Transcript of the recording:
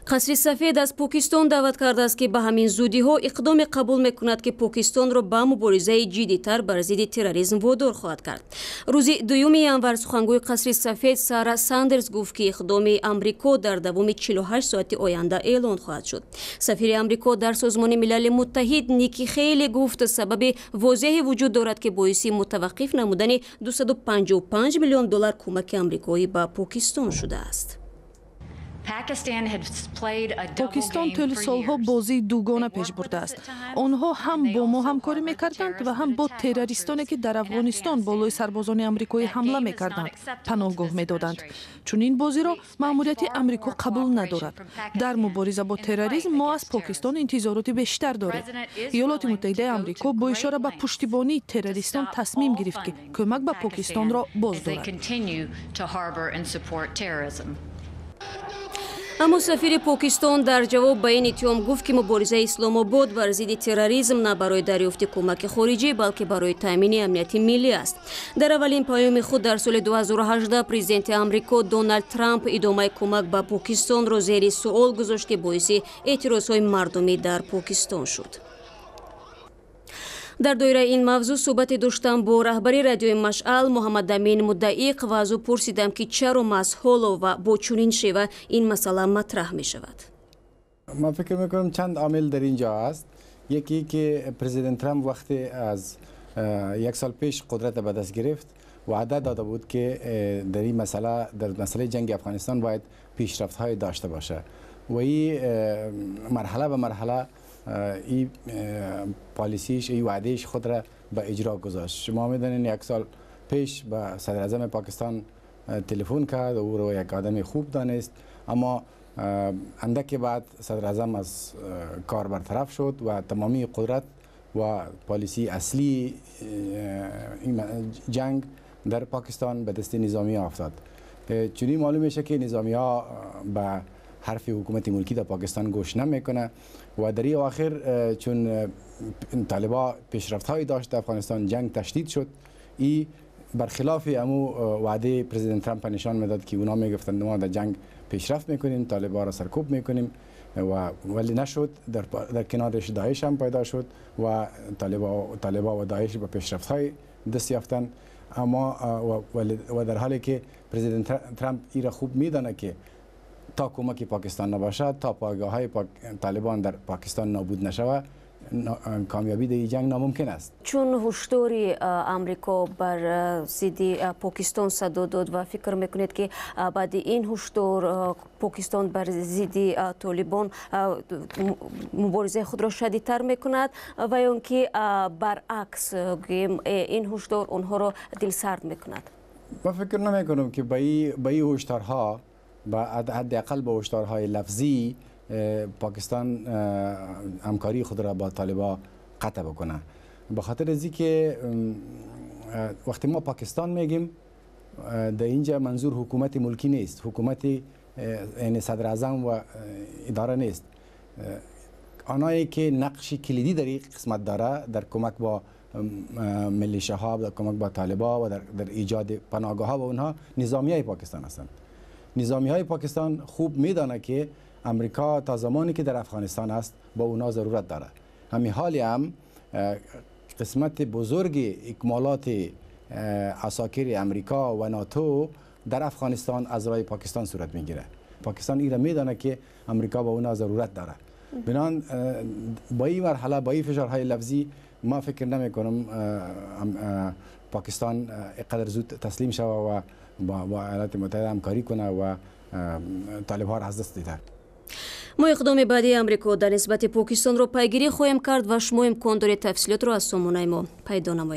Қасри Сафед аз Покистон даъват кардааст, ки ба ҳамин зудиҳо иқдоме қабул мекунад, ки Покистонро ба муборизаи ҷиддитар бар зидди терроризм водор хоҳад кард. Рӯзи 2 январ сухангӯи Қасри Сафед Сара Сандерс гуфт, ки иқдоми Амрико дар давоми 48 соати оянда эълон хоҳад шуд. Сафири Амрико дар Созмони Милали Муттаҳид Ники Хейли гуфт, сабаби возеҳе вуҷуд дорад, ки боиси мутаваққиф намудани 255 миллион доллар кӯмаки амрикоӣ ба Покистон шудааст. Покистон тӯли солҳо бозии дугона пеш бурдааст. Онҳо ҳам бо мо ҳамкорӣ мекарданд ва ҳам бо террористоне, ки дар Афғонистон болои сарбозони амрикоӣ ҳамла мекарданд, паноҳгоҳ медоданд. Чунин бозиро маъмурияти Амрико қабул надорад. Дар мубориза бо терроризм мо аз Покистон интизороти бештар дорем. Иёлоти Муттаҳидаи Амрико бо ишора ба пуштибонии террористон тасмим гирифт, ки кӯмак ба Покистонро боз дорад. Аммо сафири Покистон дар ҷавоб ба ин иттиҳом гуфт, ки муборизаи Исломобод бар зидди терроризм на барои дарёфти кӯмаки хориҷӣ, балки барои таъмини амнияти миллӣ аст. Дар аввалин паёми худ дар соли 2018 президенти Амрико Доналд Трамп идомаи кӯмак ба Покистонро зери суол гузошт, ки боиси эътирозҳои мардумӣ дар Покистон шуд. Дар доираи ин мавзӯъ суҳбате доштам бо раҳбари Радиои Машъал Муҳаммадамин Муддаиқ ва аз ӯ пурсидам, ки чаро маҳз ҳоло ва бо чунин шева ин масъала матраҳ мешавад. Ман фикр мекунам, чанд омил дар инҷо аст. Яке ки президент Трамп вақте аз як сол пеш қудрат ба даст гирифт, ваъда дода буд, ки дар ин масъала, дар масъалаи ҷанги Афғонистон бояд пешрафтҳое дошта бошад ва ин марҳала ба марҳала این policy ش، این وعدهش خود را به اجرا گذاشت. شما میدونین، یک سال پیش به صدر اعظم پاکستان تلفن کرد و او رو یک آدم خوب دانست، اما اندک بعد صدر اعظم از کار برطرف شد و تمامی قدرت و policy اصلی جنگ در پاکستان به دست نظامی افتاد. چنین معلوم میشه که نظامی ها به حرف حکومت ملکی در پاکستان گوش نمیکنه و در این آخر چون طالبا پیشرفت های داشت، افغانستان جنگ تشدید شد. ای برخلاف امو وعده پرزیدنت ترامپ نشان میداد که اونا میگفتند ما در جنگ پیشرفت میکنیم، طالبا را سرکوب میکنیم و ولی نشد. در کنارش داعش هم پیدا شد و طالبا و داعش به پیشرفت های دست یافتند. اما و در حالی که پرزیدنت ترامپ ای را خوب میدانه که تا کمک پاکستان نباشد، تا پایگاه های طالبان در پاکستان نابود نشود، کامیابی در جنگ ناممکن است. چون هشداری امریکا بر ضد پاکستان صدا داد و فکر میکنید که بعد این هشدار پاکستان بر ضد طالبان مبارزه خود را شدیدتر میکند و یا که برعکس این هشدار آنها را دلسرد میکند؟ من فکر نمی کنم که به این هشدارها، با حداقل با هشدارهای لفظی، پاکستان همکاری خود را با طالبا قطع بکنه، به خاطر ازی که وقتی ما پاکستان میگیم، در اینجا منظور حکومت ملکی نیست، حکومت یعنی صدر اعظم و اداره نیست. آنایی که نقش کلیدی در این قسمت داره، در کمک با ملیشه ها، در کمک با طالبا و در ایجاد پناهگاه ها و اونها، نظامی های پاکستان هستند. نظامی های پاکستان خوب میدانه که امریکا تا زمانی که در افغانستان است با اونا ضرورت داره. همین حالی هم قسمت بزرگ اکمالات عساکر امریکا و ناتو در افغانستان از راه پاکستان صورت میگیره. پاکستان این را میدانه که امریکا با اونا ضرورت داره. بناً با این مرحله، با این فشارهای لفظی، ما فکر نمی کنم پاکستان اینقدر زود تسلیم شود و با ایالات متحده همکاری کنه و طالب ها را از دست دیده. Мо иқдоми баъдии Амрико дар нисбати Покистонро пайгирӣ хоҳем кард ва шумо имкон доред тафсилотро аз сомонаи мо пайдо намоед.